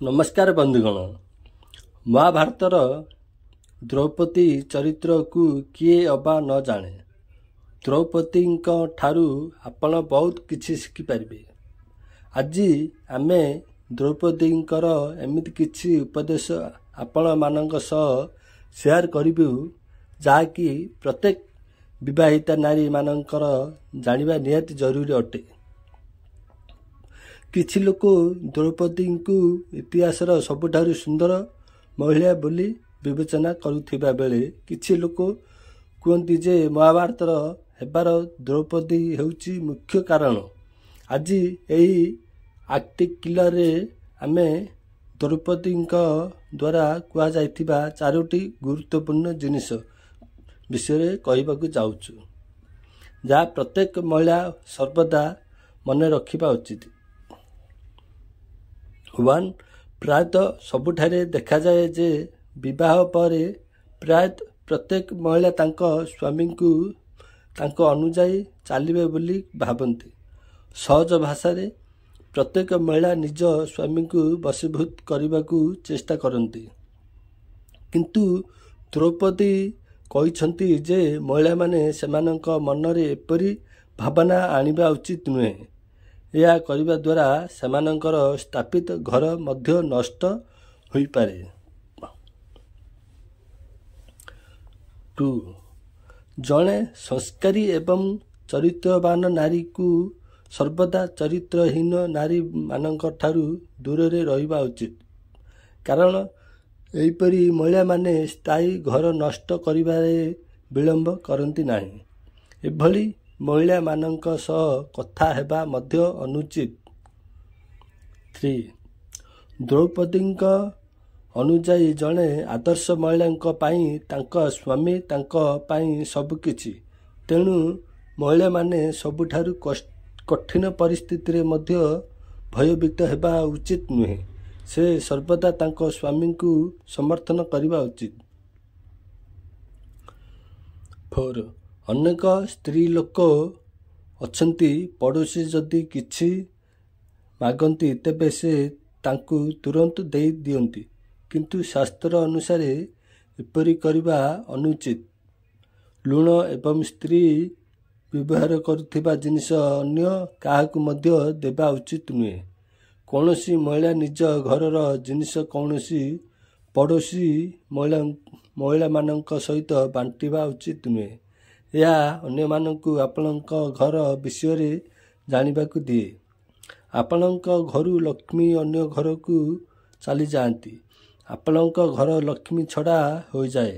ନମସ୍କାର ବନ୍ଧୁଗଣ, ମହାଭାରତର ଦ୍ରୌପଦୀ ଚରିତ୍ରକୁ କିଏ ଅବା ନ ଜାଣେ। ଦ୍ରୌପଦୀଙ୍କ ଠାରୁ ଆପଣ ବହୁତ କିଛି ଶିଖିପାରିବେ। ଆଜି ଆମେ ଦ୍ରୌପଦୀଙ୍କର ଏମିତି କିଛି ଉପଦେଶ ଆପଣମାନଙ୍କ ସହ ସେୟାର କରିବୁ, ଯାହାକି ପ୍ରତ୍ୟେକ ବିବାହିତା ନାରୀମାନଙ୍କର ଜାଣିବା ନିହାତି ଜରୁରୀ ଅଟେ। କିଛି ଲୋକ ଦ୍ରୌପଦୀଙ୍କୁ ଇତିହାସର ସବୁଠାରୁ ସୁନ୍ଦର ମହିଳା ବୋଲି ବିବେଚନା କରୁଥିବା ବେଳେ କିଛି ଲୋକ କୁହନ୍ତି ଯେ ମହାଭାରତର ହେବାର ଦ୍ରୌପଦୀ ହେଉଛି ମୁଖ୍ୟ କାରଣ। ଆଜି ଏହି ଆର୍ଟିକିଲରେ ଆମେ ଦ୍ରୌପଦୀଙ୍କ ଦ୍ୱାରା କୁହାଯାଇଥିବା ଚାରୋଟି ଗୁରୁତ୍ୱପୂର୍ଣ୍ଣ ଜିନିଷ ବିଷୟରେ କହିବାକୁ ଯାଉଛୁ, ଯାହା ପ୍ରତ୍ୟେକ ମହିଳା ସର୍ବଦା ମନେ ରଖିବା ଉଚିତ। 1, ପ୍ରାୟତଃ ସବୁଠାରେ ଦେଖାଯାଏ ଯେ ବିବାହ ପରେ ପ୍ରାୟତଃ ପ୍ରତ୍ୟେକ ମହିଳା ତାଙ୍କ ସ୍ୱାମୀଙ୍କୁ ତାଙ୍କ ଅନୁଯାୟୀ ଚାଲିବେ ବୋଲି ଭାବନ୍ତି। ସହଜ ଭାଷାରେ ପ୍ରତ୍ୟେକ ମହିଳା ନିଜ ସ୍ୱାମୀଙ୍କୁ ବଶୀଭୂତ କରିବାକୁ ଚେଷ୍ଟା କରନ୍ତି। କିନ୍ତୁ ଦ୍ରୌପଦୀ କହିଛନ୍ତି ଯେ ମହିଳାମାନେ ସେମାନଙ୍କ ମନରେ ଏପରି ଭାବନା ଆଣିବା ଉଚିତ ନୁହେଁ। ଏହା କରିବା ଦ୍ୱାରା ସେମାନଙ୍କର ସ୍ଥାପିତ ଘର ମଧ୍ୟ ନଷ୍ଟ ହୋଇପାରେ। 2, ଜଣେ ସଂସ୍କାରୀ ଏବଂ ଚରିତ୍ରବାନ ନାରୀକୁ ସର୍ବଦା ଚରିତ୍ରହୀନ ନାରୀମାନଙ୍କଠାରୁ ଦୂରରେ ରହିବା ଉଚିତ, କାରଣ ଏହିପରି ମହିଳାମାନେ ସ୍ଥାୟୀ ଘର ନଷ୍ଟ କରିବାରେ ବିଳମ୍ବ କରନ୍ତି ନାହିଁ। ଏଭଳି ମହିଳାମାନଙ୍କ ସହ କଥା ହେବା ମଧ୍ୟ ଅନୁଚିତ। 3, ଦ୍ରୌପଦୀଙ୍କ ଅନୁଯାୟୀ ଜଣେ ଆଦର୍ଶ ମହିଳାଙ୍କ ପାଇଁ ତାଙ୍କ ସ୍ୱାମୀ ତାଙ୍କ ପାଇଁ ସବୁକିଛି। ତେଣୁ ମହିଳାମାନେ ସବୁଠାରୁ କଠିନ ପରିସ୍ଥିତିରେ ମଧ୍ୟ ଭୟଭୀତ ହେବା ଉଚିତ ନୁହେଁ। ସେ ସର୍ବଦା ତାଙ୍କ ସ୍ୱାମୀଙ୍କୁ ସମର୍ଥନ କରିବା ଉଚିତ। 4, ଅନେକ ସ୍ତ୍ରୀ ଲୋକ ଅଛନ୍ତି, ପଡ଼ୋଶୀ ଯଦି କିଛି ମାଗନ୍ତି ତେବେ ସେ ତାଙ୍କୁ ତୁରନ୍ତ ଦେଇ ଦିଅନ୍ତି, କିନ୍ତୁ ଶାସ୍ତ୍ର ଅନୁସାରେ ଏପରି କରିବା ଅନୁଚିତ। ଲୁଣ ଏବଂ ସ୍ତ୍ରୀ ବ୍ୟବହାର କରୁଥିବା ଜିନିଷ ଅନ୍ୟ କାହାକୁ ମଧ୍ୟ ଦେବା ଉଚିତ ନୁହେଁ। କୌଣସି ମହିଳା ନିଜ ଘରର ଜିନିଷ କୌଣସି ପଡ଼ୋଶୀ ମହିଳାମାନଙ୍କ ସହିତ ବାଣ୍ଟିବା ଉଚିତ ନୁହେଁ। ଏହା ଅନ୍ୟମାନଙ୍କୁ ଆପଣଙ୍କ ଘର ବିଷୟରେ ଜାଣିବାକୁ ଦିଏ। ଆପଣଙ୍କ ଘରୁ ଲକ୍ଷ୍ମୀ ଅନ୍ୟ ଘରକୁ ଚାଲିଯାଆନ୍ତି। ଆପଣଙ୍କ ଘର ଲକ୍ଷ୍ମୀ ଛଡ଼ା ହୋଇଯାଏ।